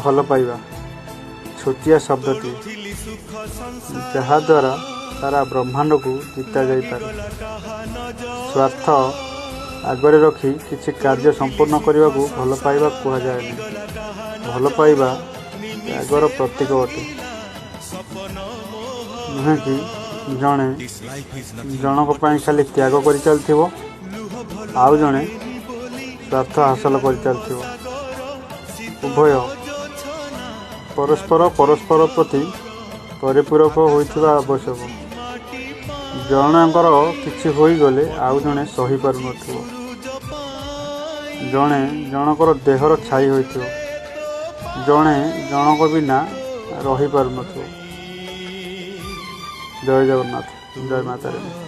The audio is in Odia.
ଭଲ ପାଇବା ଛୋଟିଆ ଶବ୍ଦଟିଏ, ଯାହାଦ୍ୱାରା ସାରା ବ୍ରହ୍ମାଣ୍ଡକୁ ଜିତା ଯାଇପାରେ। ସ୍ୱାର୍ଥ ଆଗରେ ରଖି କିଛି କାର୍ଯ୍ୟ ସମ୍ପୂର୍ଣ୍ଣ କରିବାକୁ ଭଲ ପାଇବା କୁହାଯାଏ ନାହିଁ। ଭଲ ପାଇବା ତ୍ୟାଗର ପ୍ରତୀକ ଅଟେ। ନୁହେଁ କି ଜଣେ ଜଣଙ୍କ ପାଇଁ ଖାଲି ତ୍ୟାଗ କରିଚାଲିଥିବ, ଆଉ ଜଣେ ସ୍ୱାର୍ଥ ହାସଲ କରିଚାଲିଥିବ। ଉଭୟ ପରସ୍ପର ପରସ୍ପର ପ୍ରତି ପରିପୂରକ ହୋଇଥିବା ଆବଶ୍ୟକ। ଜଣଙ୍କର କିଛି ହୋଇଗଲେ ଆଉ ଜଣେ ସହିପାରୁନଥିବ। ଜଣେ ଜଣଙ୍କର ଦେହର ଛାଇ ହୋଇଥିବ। ଜଣେ ଜଣଙ୍କ ବିନା ରହିପାରୁନଥିବ। ଜୟ ଜଗନ୍ନାଥ, ଜୟ ମା ତାରିଣୀ।